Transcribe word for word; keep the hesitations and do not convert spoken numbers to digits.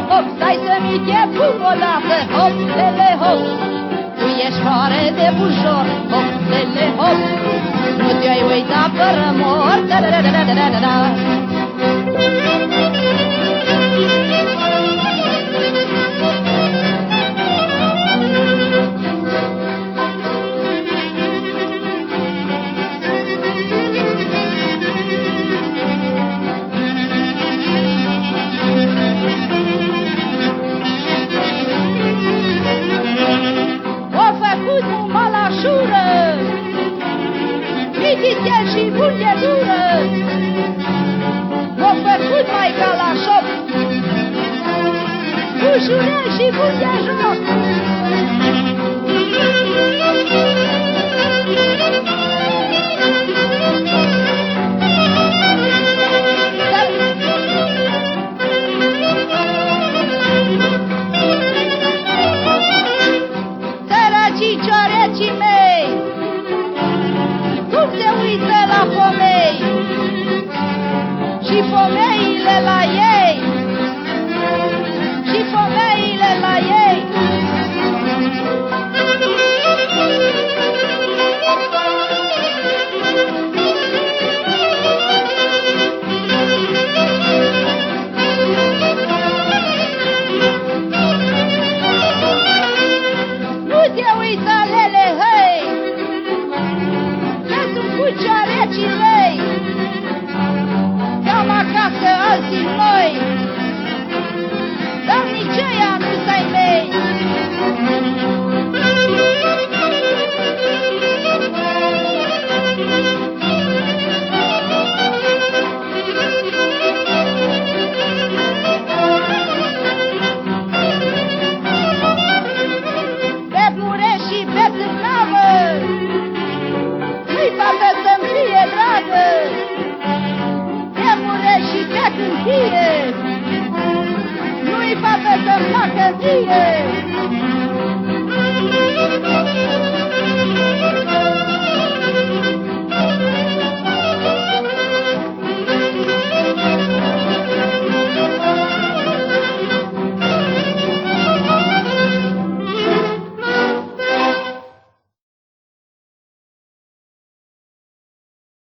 Hop, stai s-mi chep cu o dată, hop, lele, hop. Tu ești floare de bujor, hop, lele, hop. Nu te-ai uitat fără mor, da, da, da. O fãcut malashiurã, mitichel shi vulgheturã. O fãcut mai ca la shop, ushurel shi vulghejoc.